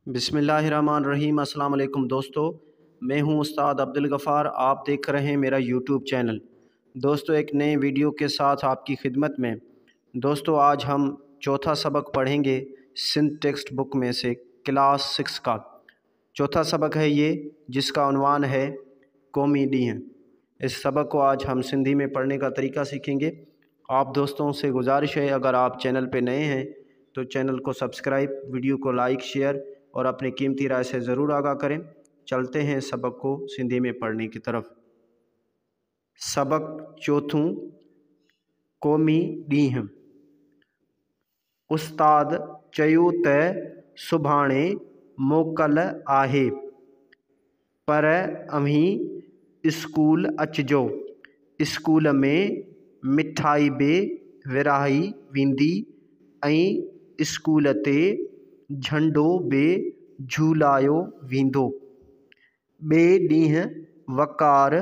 बिस्मिल्लाहिर्रहमानिर्रहीम। अस्सलाम वालेकुम दोस्तों, मैं हूं उस्ताद अब्दुल गफ़ार। आप देख रहे हैं मेरा यूट्यूब चैनल। दोस्तों, एक नए वीडियो के साथ आपकी खिदमत में। दोस्तों, आज हम चौथा सबक पढ़ेंगे सिंध टेक्स्ट बुक में से क्लास 6 का चौथा सबक है ये, जिसका उन्वान है कौमी ॾींहुं। इस सबक को आज हम सिंधी में पढ़ने का तरीका सीखेंगे। आप दोस्तों से गुजारिश है, अगर आप चैनल पे नए हैं तो चैनल को सब्सक्राइब, वीडियो को लाइक, शेयर और अपनी कीमती राय से ज़रूर आगाह करें। चलते हैं सबक को सिंधी में पढ़ने की तरफ। सबक चौथों, कौमी ॾींहुं। उस्ताद चयो त सुभाणे मोकल आहे, पर अव्हीं स्कूल अचिजो। स्कूल में मिठाई बि विरहाई वेंदी ऐं स्कूल ते झंडो बि झूलायो वेंदो। ॿिए ॾींहुं वकार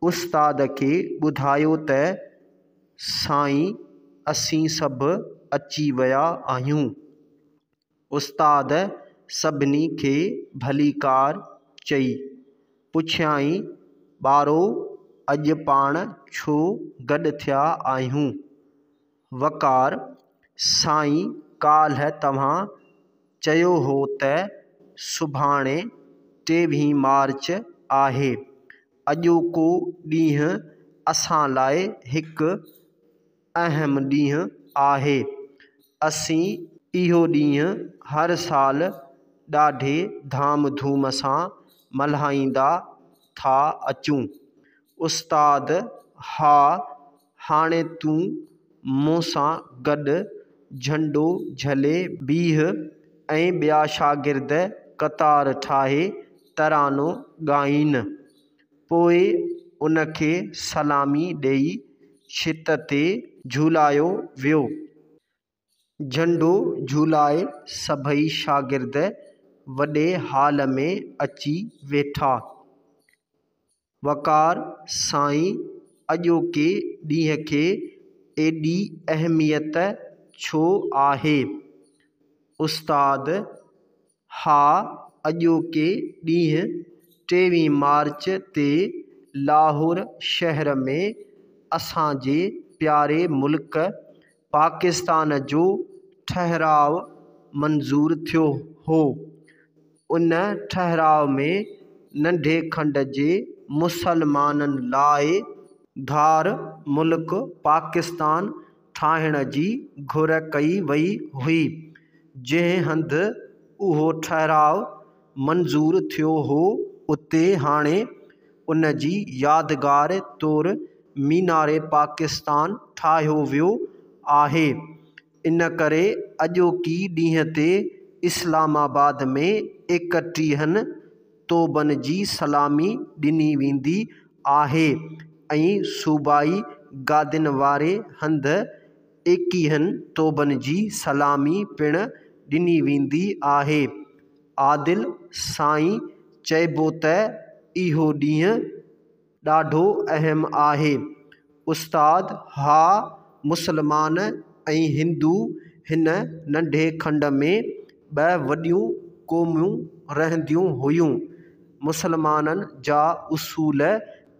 उस्ताद खे ॿुधायो त साईं असीं सभु अची विया आहियूं। उस्ताद सभिनी खे भलीकार चई पुछियाईं, ॿारो अॼु पाण छो गॾु थिया आहियूं? वकार, साईं काल्ह तव्हां चयो हो त सुभाणे 23 मार्च आहे। अॼोको ॾींहुं असां लाइ हिकु अहम ॾींहुं आहे। असीं इहो ॾींहुं हर साल ॾाढे धाम धूम सां मल्हाईंदा था अचूं। उस्ताद, हा, हाणे तूं मूंसां गॾु झंडो झले बीह ऐं ॿिया शागिर्द कतार ठाहे तरानो ॻाइनि। पोइ उनखे सलामी ॾेई छित ते झूलायो वियो। झंडो झूलाए सभई शागिर्द वॾे हाल में अची वेठा। वकार, साईं अॼोके ॾींहं खे एॾी अहमियत छो आहे? उस्ताद, हा, अॼोके ॾींहुं 23 मार्च ते लाहौर शहर में असांजे प्यारे मुल्क पाकिस्तान जो ठहिराव मंज़ूर थियो हो। उन ठहिराव में नंढे खंड जे मुसलमाननि लाइ धार मुल्क पाकिस्तान ठाहिण जी घुर कई वई हुई। जंहिं हंधि उहो ठहिराव मंज़ूर थियो हो, उते हाणे उन जी यादगार तौर मीनार पाकिस्तान ठाहियो वियो आहे। इन करे अॼोकी ॾींहं ते इस्लामाबाद में 31 तोबनि जी सलामी ॾिनी वेंदी आहे ऐं सूबाई गादियुनि वारे हंधि 21 तोबनि जी सलामी पिणु ॾिनी वेंदी आहे। आदिल, साईं चइबो त इहो ॾींहुं ॾाढो अहम आहे। उस्ताद, हा, मुसलमान ऐं हिंदू हिन नंढे खंड में ॿ वॾियूं क़ौमूं रहंदियूं हुयूं। मुसलमाननि जा उसूल,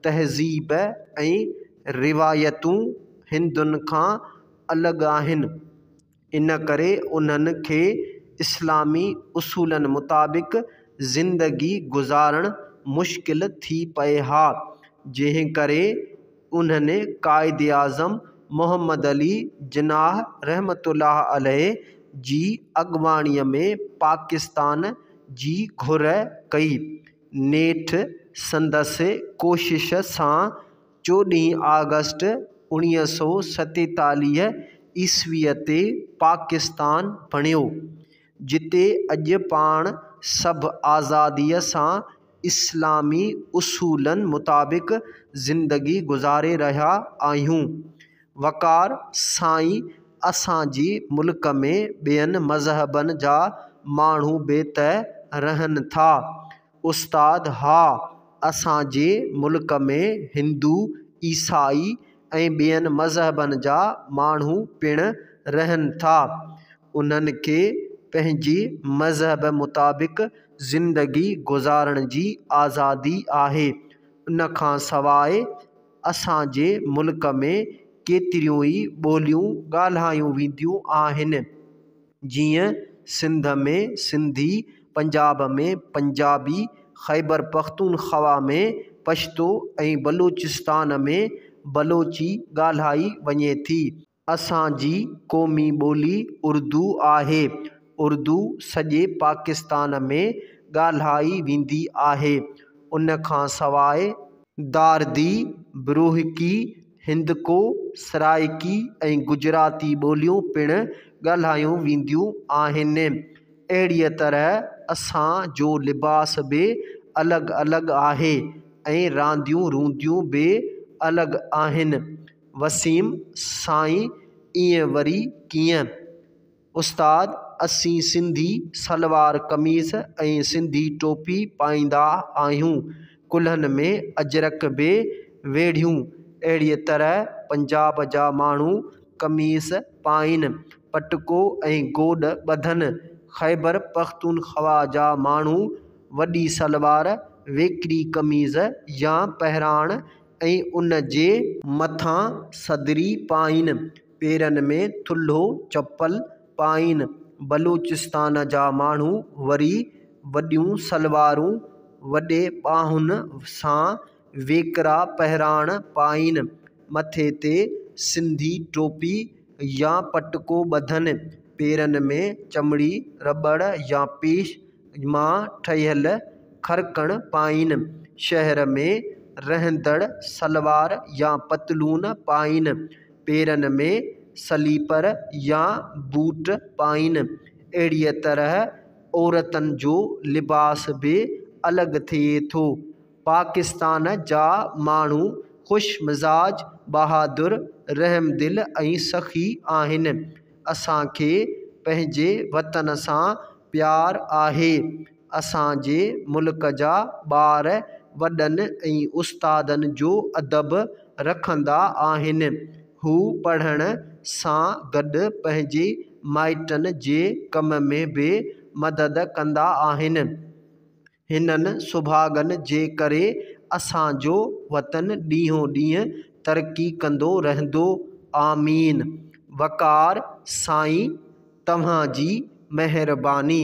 तहज़ीब ऐं रिवायतूं हिंदुनि खां अलॻि आहिनि। इन करे उन्हनि खे इस्लामी उसूलनि मुताबिक़ ज़िंदगी गुज़ारणु मुश्किल थी पए हा, जंहिं करे उन्हनि क़ाइद आज़म मोहम्मद अली जिनाह रहमतुल्लाह अलैह जी अॻवाणीअ में पाकिस्तान जी घुर कई। नेठि संदसि कोशिश सां 14 आगस्ट 1947 ईस्वीअ ते पाकिस्तान बणियो, जिते अॼु पाण सभु आज़ादीअ सां इस्लामी उसूलनि मुताबिक़ ज़िंदगी गुज़ारे रहिया आहियूं। वकार, साईं असांजे मुल्क में ॿियनि मज़हबनि जा माण्हू बि त रहनि था। उस्ताद, हा, असांजे मुल्क में हिंदू, ईसाई ऐं ॿियनि मज़हबनि जा माण्हू पिणु रहनि था। उन्हनि खे پنهنجي مذهب مطابق زندگي گذارڻ جي آزادي آهي. ان کان سواءِ اسان جي ملڪ ۾ ڪيتريون ئي ٻوليون ڳالهايون وينديون آهن، جيئن سنڌ ۾ سنڌي، پنجاب ۾ پنجابي، خيبر پختونخوا ۾ پشتو ۽ بلوچستان ۾ بلوچي ڳالهائي وڃي ٿي. اسان جي قومي ٻولي اردو آهي. اردو سڄي پاڪستان ۾ ڳالهائي ويندي آهي. ان کان سواءِ داردي، بروهڪي، هندڪو، سرائڪي ۽ گجراتي ٻوليون پڻ ڳالهايون وينديون آهن. اهڙيءَ طرح اسان جو لباس به الڳ الڳ آهي ۽ رانديون رونديون به الڳ آهن. وسيم، سائين ائين وري ڪيئن؟ استاد، اسين سنڌي سلوار قميص ۽ سنڌي ٽوپي پائيندا آهيون، ڪلهن ۾ اجرڪ به ويڙهيون. اهڙيءَ طرح پنجاب جا ماڻهو قميص پائين، پٽڪو ۽ گوڏ ٻڌن. خيبر پختونخوا جا ماڻهو وڏي سلوار، ويڪري قميص يا پهراڻ ۽ ان جي مٿان صدري پائين، پيرن ۾ ٿلهو چپل پائين. بلوچستان جا ماڻهو وري وڏيون سلوارون، وڏي ٻانهن سان ويڪرا پهراڻ پائين، مٿي تي سنڌي ٽوپي يا پٽڪو ٻڌن، پيرن ۾ چمڙي، رٻڙ يا پيش مان ٺهيل کرڪڻ پائين، شهر ۾ رهندڙ سلوار يا پتلون پائين، پيرن ۾ سليپر يا بوٽ پائين. اهڙيءَ طرح عورتن جو لباس به الڳ ٿئي ٿو. پاڪستان جا ماڻهو خوش مزاج، بهادر، رحمدل ۽ سخي آهن. اسان کي پنهنجي وطن سان پيار آهي. اسان جي ملڪ جا ٻار وڏن ۽ استادن جو ادب رکندا آهن. هو پڙهڻ سان گڏ پنهنجي مائٽن جي ڪم ۾ به مدد ڪندا آهن. هنن سڀاڳن جي ڪري اسان جو وطن ڏينهون ڏينهن ترقي ڪندو رهندو. آمين. وقار، سائين توهان جي مهرباني.